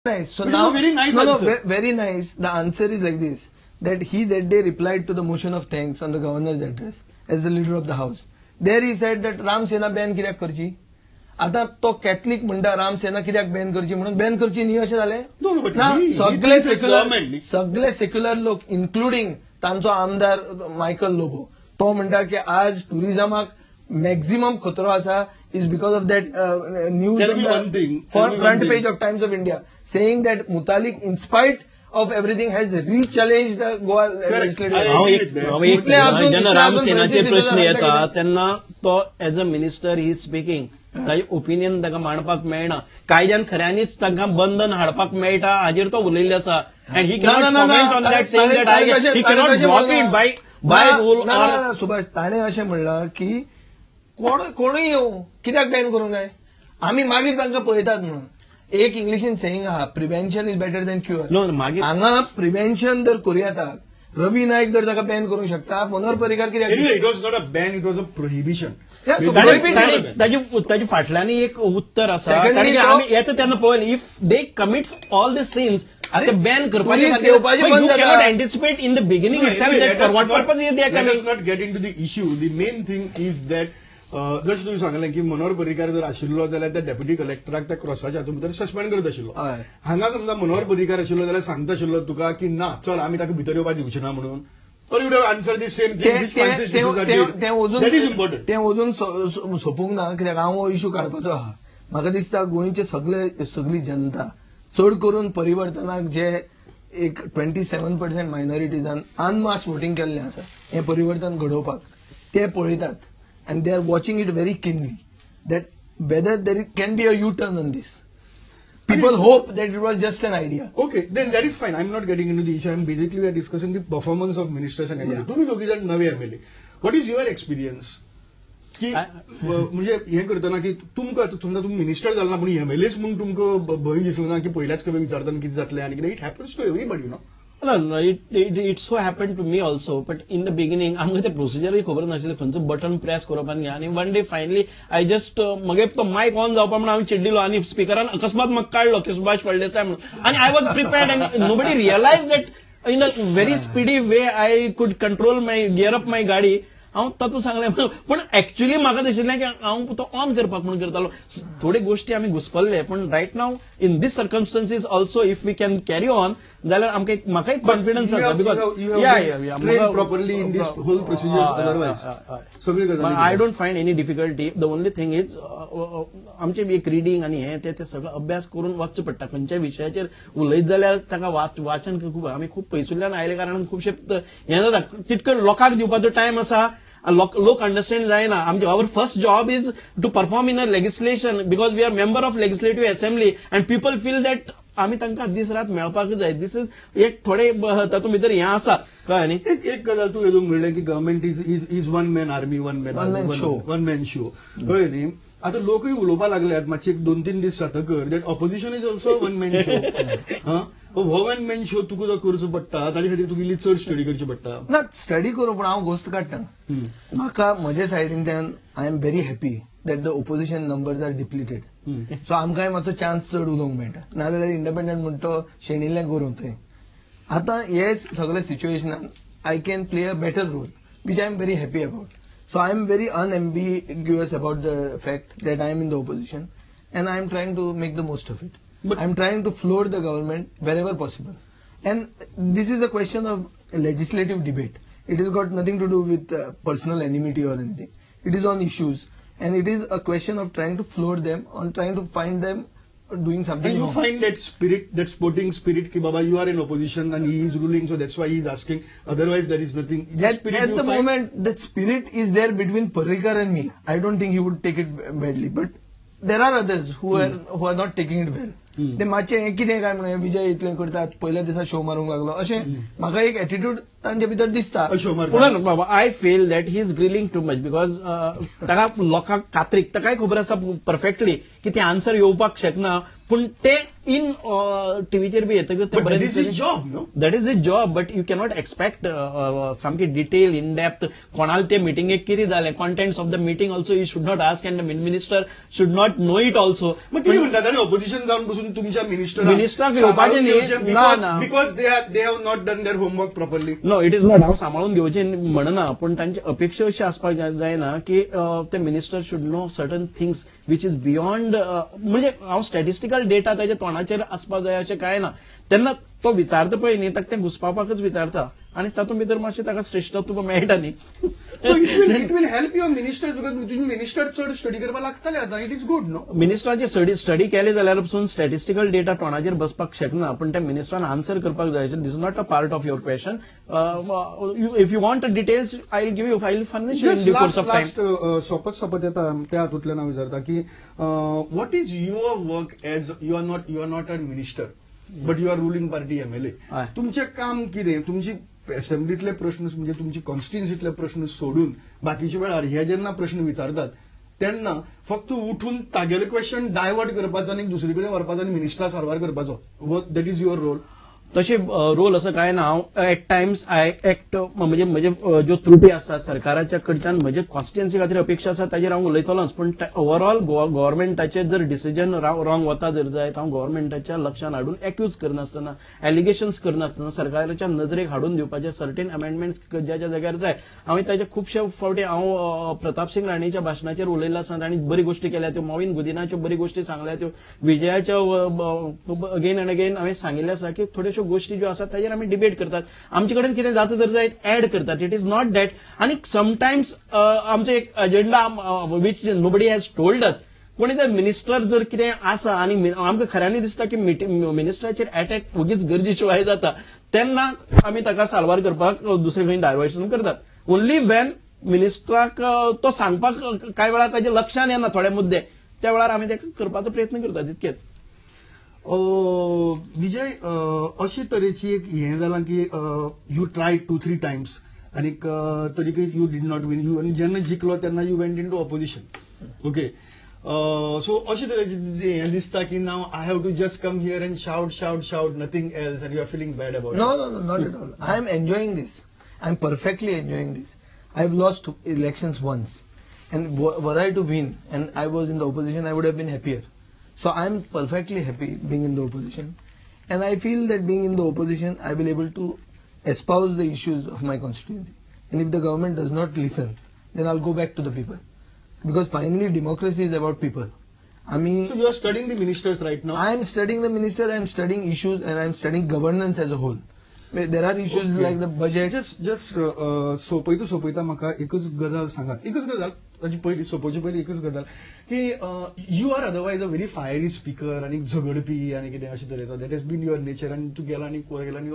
Nice. So Which now, is a very nice no, answer. No, very nice. The answer is like this: that he that day replied to the motion of thanks on the governor's address as the leader of the house. There he said that Ram Sena ban कित्याक करची. आता तो Catholic म्हणटा राम सेना कित्याक Ben करची म्हणून, Ben करची न्ही अशें जालें No, no, but ना. he सगळे thinks it's secular government, न्ही? सगळे सेक्युलर लोक, इन्क्लुडींग तांचो आमदार मायकल लोबो, तो म्हणटा की आज टुरिझमाक मॅक्झिमम खतरो आसा is because of that news. Tell me one thing. Tell me one front thing. Page of Times of India saying that Mutalik, in spite of everything, has re-challenged the Goa legislative. I हांव agree एक with that. हांव एक इतले अजून- जेन्ना इतले अजून रामसेनाचे Francis प्रश्न डिसोजा येता हांगा तेन्ना तो as a minister he speaking, ताजे ओपिनियन ताका मांडपाक मेळना. कायद्यान खऱ्यांनीच तांकां बंधन हाडपाक मेळटा हाजेर तो उलयल्ले आसा and he cannot comment on that saying that I he cannot block it by rule. Or Subhash, ताणें अशें म्हणलां की कोण कोणूय येवं, कित्याक बॅन करूंक जाय, आमी मागीर तांकां पळयतात म्हणून. एक इंग्लिशीन सेईंग आहा, "Prevention is better than cure." No, no, मागीर- हांगा प्रिव्हेन्शन जर करूं येता, रवी नायक जर ताका बॅन करूंक शकता, मनोहर पर्रीकार कित्याक? Anyway, it was not a ban, it was a prohibition. Yeah, so Basically, prohibit- ताजे फाटल्यान एक उत्तर आसा, Secondly, कारण की आमी येता तेन्ना पळयलें, if they commit all the sins, अरे, ते बॅन करपाचे. police येवपाचे बंद you जाता. Cannot anticipate in the beginning No, it anyway, that let for us what not- purpose is they are let us coming. Not get into the issue. The main thing is that जशें तुवें सांगलें की मनोहर पर्रीकार जर आशिल्लो जाल्यार त्या deputy कलेक्टराक त्या क्रॉसाच्या हातूंत भितर सस्पेंड करत आशिल्लो. हय. हांगा समजा मनोहर पर्रीकार आशिल्लो जाल्यार सांगता आशिल्लो तुका की ना, चल, आमी ताका भितर येवपाक दिवचे ना म्हणून, or you would answer the same thing ते- ते- ते- ते- ते अजून That is important. ते अजून सोंपूंक ना, कित्याक हांव हो इशू काडपाचो आहा. म्हाका दिसता गोंयचे सगळे, सगळी जनता, चड करून परिवर्तनाक जे एक 27% मायनॉरिटीजान अनमास वोटींग केल्लें आसा हें परिवर्तन घडोवपाक, ते पळयतात and they are watching it very keenly that whether there can be a U-turn on this. People hope that it was just an idea. Okay, then that is fine. I'm not getting into the issue. I'm basically, we are discussing the performance of ministers and MLA. तुम्ही दोघी जण नवे MLA. What is your experience? की म्हणजे हे करतना की तुमकां समजा तुमी मिनिस्टर जाल ना, पूण एमएलएच म्हणून तुमकां भंय दिसलो ना की पयल्याच खेपे विचारतना कितें जातलें आनी कितें? It happens to everybody, no? No, it so happened to me also, but in the beginning आमकां ते प्रोसिजरय खबर नाशिल्लें, खंयचो बटन प्रेस करप. आनी one day finally I just मगे तो मायक ऑन जावपा म्हणून हांवें चिड्डिलो आनी स्पिकरान अकस्मात म्हाका काडलो की सुभाष फळदेसाय म्हणून आनी I was prepared and nobody realize that in a very speedy way I could control my gear up my गाडी. हांव तातूंत सांगलें, पूण एक्च्युली म्हाका दिशिल्लें की हांव तो ऑन करपाक म्हणून करतालो. थोडे गोश्टी आमी घुसपल्ले, पूण right now in this circumstances also, if we can carry on जाल्यार आमकां एक, म्हाका एक कॉन्फिडन्स आसा because trained properly in this whole procedures, otherwise सगळी गजाली. I don't find any difficulty. The only thing is आमचे एक रिडींग आनी हे ते सगळं अभ्यास करून वचचें पडटा. खंयच्याय विशयाचेर उलयत जाल्यार ताका वाचन खूब. आमी खूब पयसुल्ल्यान आयले कारणान खुबशे हें जाता. तितको लोकांक दिवपाचो टायम आसा, लोक अंडरस्टँड जायना. आमचे our first job is to perform in a legislation because we are member of legislative assembly and people feel that आमी तांकां दीस रात मेळपाक जाय. This is एक थोडे तातूंत भितर हें आसा, कळ्ळें न्ही? एक एक गजाल तूं येदोळ म्हणलें की government is one man army, one man One man show. One man show, कळ्ळें न्ही? आतां लोकूय उलोवपाक लागल्यात मातशे एक दोन तीन दीस जातकर that opposition is also one man show. हो वन मॅन शो तुका जो करचो पडटा, ताजे खातीर तुका इल्ली चड स्टडी करची पडटा. ना, स्टडी करूं, पूण हांव घोस्त काडटा. म्हाका म्हजे सायडींतल्यान I am very happy that the opposition numbers are depleted, so आमकांय मातसो चान्स चड उलोवंक मेळटा. नाजाल्यार इंडिपेंडंट म्हणटा तो शेणिल्लें गोरूं थंय. आतां हे सगळे सिच्युएशनान I can play a better role, which I am very happy about. So I am very unambiguous about the fact that I am in the opposition and I am trying to make the most of it. I am trying to floor the government wherever possible. And this is a question of legislative debate. It has got nothing to do with personal enmity or anything. It is on issues. And it is a question of trying to floor them, on trying to find them doing something And you wrong. Find that spirit, that sporting spirit, ki baba, you are in opposition and he is ruling, so that's why he is asking. Otherwise, there is nothing. This spirit At you the find- moment, that spirit is there between Parrikar and me. I don't think he would take it badly. But there are others who are not taking it well. ते मातशें हें कितें काय म्हणून, विजय इतलें करतात, पयल्या दिसा शो मारूंक लागलो, अशें म्हाका एक एटिट्यूड तांचे भितर दिसता. पूण बाबा I feel that he is grilling too much because ताका लोकांक कात्रीक ताकाय खबर आसा परफेक्टली की ते आन्सर येवपाक शकना, पूण ते इन टीव्हीचेर बी येतकच ते बरें. That is his job, no? That is his job, but you cannot expect सामकी डिटेल इन डेप्थ कोणाल ते मिटिंगेक कितें जालें, contents of the meeting also you should not ask and the minister should not know it also. मग कितें म्हणटात आनी opposition जावन बसून तुमच्या मिनिस्टराक घेवपाचें न्ही, ना, because they have not done their homework properly. No, it is not. हांव सांबाळून घेवचें म्हणना, पूण तांची अपेक्षा अशी आसपाक जायना की ते minister should know certain things which is beyond, म्हणजे हांव स्टॅटिस्टिकल डेटा ताच्या तोंडाचेर आसपाक जाय अशें कांय ना. तेन्ना तो विचारता पळय न्ही, ताका तें घुसपावपाकच विचारता आनी तातूंत भितर मातशें ताका श्रेश्ठत्व मेळटा न्ही. So it will help your ministers because तुमी मिनिस्टर चड स्टडी करपाक लागतले आतां. It is good no. मिनिस्टराचे स्टडी केले जाल्यार पसून स्टॅटिस्टिकल डेटा तोंडाचेर बसपाक शकना, पूण त्या मिनिस्टरान आन्सर करपाक जाय. This is not a part of your question. If you want details I will give you, I will furnish in due course of time. सोपत सोपत येता त्या हातूंतल्यान हांव विचारता की what is your work as you are not a minister but you are ruling party MLA. तुमचें काम कितें? तुमची असेंब्लीतले प्रश्न म्हणजे तुमची कॉन्स्टिट्युन्सीतले प्रश्न सोडून बाकीच्या वेळार हे जेन्ना प्रश्न विचारतात तेन्ना फक्त उठून तागेले क्वेश्चन डायवर्ट करपाचो आनी दुसरे कडेन व्हरपाचो आनी मिनिस्टरा सारवार करपाचो, that is your role. तशें रोल असो कांय ना. हांव एट टायम्स I act, म्हणजे म्हजे ज्यो त्रुटी आसतात सरकाराच्या कडच्यान म्हजे कॉन्स्टिट्युन्सी खातीर अपेक्षा आसा ताजेर हांव उलयतलोच, पूण ओवरऑल गव्हर्मेंटाचे जर डिसिजन रॉंग वता जर जायत हांव गव्हर्मेंटाच्या लक्षान हाडून एक्यूज करनासतना, एलिगेशन्स करनासतना सरकाराच्या नजरेक हाडून दिवपाचे सर्टेन अमेंडमेंट्स ज्या ज्या जाग्यार जाय. हांवें ताजे खुबशे फावटी हांव प्रताप सिंग राणेच्या भाशणाचेर उलयल्लो आसा आनी बरी गोश्टी केल्या त्यो, मॉविन गुदिनाच्यो बरी गोश्टी सांगल्या त्यो, विजयाच्या अगेन अँड अगेन हांवें सांगिल्लें आसा की थोड्योश्यो गोष्टी ज्यो आसात ताजेर आमी डिबेट करतात. आमचे कडेन कितें जाता जर जायत ऍड करतात, it is not that. आनी समटायम्स आमचो एक agenda which nobody has told us, कोणी जर मिनिस्टर जर कितें आसा आनी आमकां खऱ्यांनी दिसता की मिनिस्टराचेर अटॅक वगीच गरजे शिवाय जाता तेन्ना आमी ताका साल्वार करपाक दुसरे खंय डायवर्शन करतात. ओनली वेन मिनिस्टराक तो सांगपाक कांय वेळार ताच्या लक्षान येना थोडे मुद्दे, त्या वेळार आमी ते करपाचो प्रयत्न करतात तितकेच. विजय, अशे तरेची एक हें जालां की you try 2-3 times आनीक तरीकय you did not win. You आनी जेन्ना जिखलो तेन्ना you went into opposition. Okay, so अशे तरेची हें दिसता की now I have to just come here and shout shout shout, nothing else, and you are feeling bad about it. No no no, not at all. I am enjoying this. I am perfectly enjoying this. I have lost elections once and were I to win and I was in the opposition I would have been happier. So I am perfectly happy being in the opposition, and I feel that being in the opposition I will able to espouse the issues of my constituency, and if the government does not listen then I'll go back to the people, because finally democracy is about people. I mean, so you are studying the ministers right now? I am studying the ministers, I am studying issues, and I am studying governance as a whole. There are issues okay. Like the budget. Just सोपयता सोपयता म्हाका एकच गजाल सांगात, एकच गजाल ताची पयली सोपोवचे पयली एकच गजाल की you are otherwise a very fiery speaker आनी झगडपी आनी कितें अशे तरेचो, that has been your nature. आनी तूं गेलो आनी गेलो आनी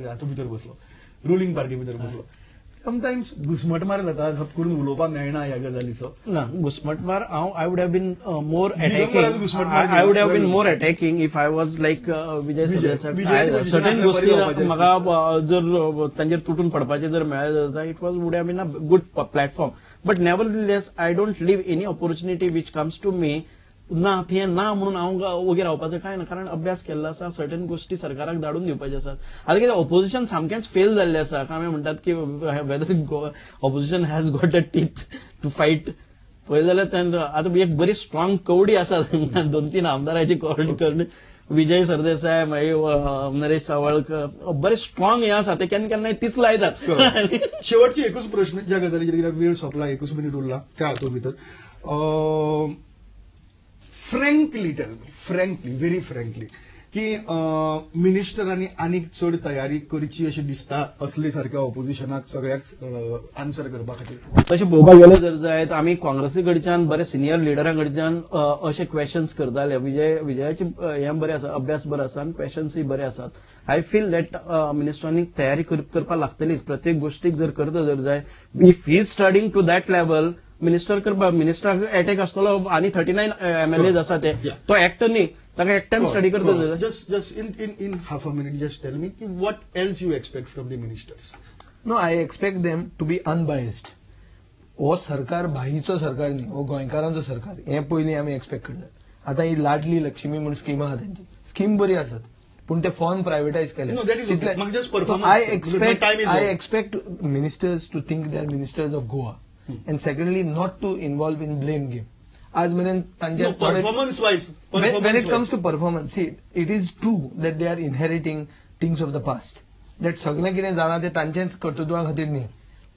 हातूंत भितर बसलो, रुलींग पार्टी भितर बसलो. समटायम्स घुस्मटमार जाता, झप करून उलोवपाक मेळना ह्या गजालीचो. ना, घुस्मटमार हांव I would have been more attacking, I would have been more attacking if I was like Vijay Sardesai. Certain गोष्टी म्हाका जर तांचेर तुटून पडपाचें जर मेळ्ळें जाता, it was would have been a good platform. But nevertheless I don't leave any opportunity which comes to me. ना तें ना म्हणून हांव वगैरे रावपाचें कांय ना, कारण अभ्यास केल्लो आसा, सर्टन गोष्टी सरकाराक धाडून दिवपाच्यो आसात. आतां कितें ऑपोजिशन सामकेंच फेल जाल्लें आसा. आमी म्हणटात की whether opposition has got a teeth to fight पळयलें जाल्यार तेन्ना आतां एक बरी स्ट्रॉंग कवडी आसा, 2-3 आमदाराची कवडी करून विजय सरदेसाय, मागीर नरेश सावळकर, बरे स्ट्रॉंग हे आसा, ते केन्ना केन्नाय तीच लायतात. शेवटची एकूच प्रश्न ज्या गजालीचेर कित्याक वेळ सोंपला, एकूच मिनीट उरला त्या हातूंत भितर, frankly tell me, frankly, very frankly, की मिनिस्टरांनी आनीक चड तयारी करची अशी दिसता असले सारक्या ऑपोजिशनाक सगळ्याक आन्सर करपा खातीर? तशें पळोवपाक गेले जर जायत आमी काँग्रेसी कडच्यान बरे सिनियर लिडरां कडच्यान अशे क्वेश्चन्स करताले. विजयाचे हें बरें आसा, अभ्यास बरो आसा आनी क्वेश्चन्सूय बरे आसात. I feel that मिनिस्टरांनी तयारी करपाक लागतलीच. प्रत्येक गोष्टीक जर करता जर जाय, if he is studying to that level, minister करपा, मिनिस्टराक एटॅक आसतलो. आनी 39 MLAs आसा ते, तो एक्टर न्ही, ताका एकट्यान स्टडी करता. Just in half a minute just tell me की what else you expect from the ministers? No, I expect them to be unbiased. हो सरकार भाईचो सरकार न्ही, हो गोंयकारांचो सरकार, हें पयलीं आमी एक्सपेक्ट करतात. आतां ही लाडली लक्ष्मी म्हूण स्कीम आहा, तेंची स्कीम बरी आसत, पूण ते फॉर्म प्रायवेटायज केले. No, that is okay. म्हाका just performance. I Because my expect time is I over. Expect ministers to think they are ministers of Goa and secondly not to involve in blame game. आज मेरेन तांच्या No, performance wise. When it comes to performance, see, it is true that they are inheriting things of the past. That सगळें कितें जालां तें तांचेच कर्तृत्वा खातीर न्ही,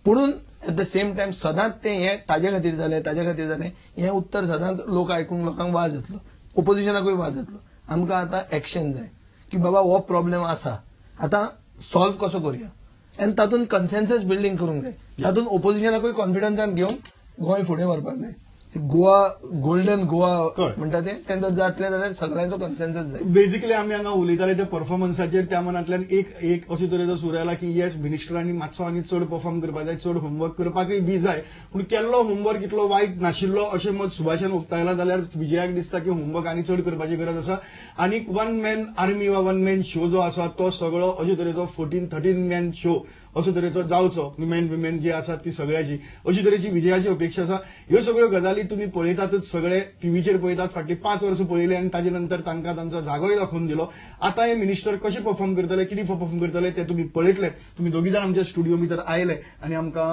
पुणून एट the same time सदांच तें हें ताजे खातीर जालें, ताजे खातीर जालें, हें उत्तर सदांच लोक आयकूंक लोकांक वाज येतलो, ओपोजिशनाकूय वाज येतलो. आमकां आतां एक्शन जाय की बाबा हो प्रॉब्लेम आसा, आतां सॉल्व कसो करुया, आनी तातूंत कन्सेन्सस बिल्डींग करूंक जाय. तातूंत ओपोजिशनाकूय कॉन्फिडन्सान घेवन गोंय फुडें व्हरपाक जाय. गोवा, गोल्डन गोवा कळ्ळें. म्हणटा ते तें जर जातलें जाल्यार सगळ्यांचो कन्सेन्सस जाय. बेसिकली आमी हांगा उलयताले ते परफॉर्मन्साचेर, त्या मनांतल्यान एक एक अशे तरेचो सूर आयला की येस, मिनिस्टरांनी मातसो आनी चड परफॉर्म करपाक जाय, चड होमवर्क करपाकय बी जाय, पूण केल्लो होमवर्क इतलो वायट नाशिल्लो अशें मत सुभाषान उक्तायलां, जाल्यार विजयाक दिसता की होमवर्क आनी चड करपाची गरज आसा. आनी वन मॅन आर्मी वा वन मॅन शो जो आसा तो सगळो अशे तरेचो 14-13 मॅन शो असो तरेचो जावचो, विमेन विमेन जी आसात ती सगळ्याची अशी तरेची विजयाची अपेक्षा आसा. ह्यो सगळ्यो गजाली तुमी पळयतातच, सगळे टीव्हीचेर पळयतात, फाटली 5 वर्सां पळयली आनी ताजे नंतर तांकां तांचो जागोय दाखोवन दिलो. आतां हे मिनिस्टर कशे परफॉर्म करतले, कितें परफॉर्म करतले ते तुमी पळयतले. तुमी दोगी जाण आमच्या स्टुडिओ भितर आयले आनी आमकां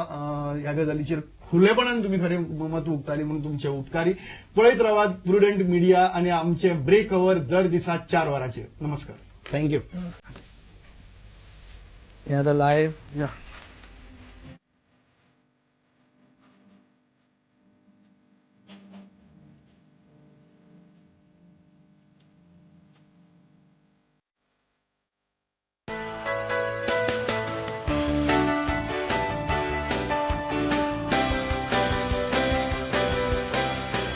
ह्या गजालीचेर खुलेपणान तुमी खरें मत उक्तायली म्हणून तुमचे उपकारी. पळयत रावात प्रुडंट मिडिया आनी आमचे ब्रेक our दर दिसा 4 वरांचेर. नमस्कार. Thank you. हे आतां लायव्ह. या.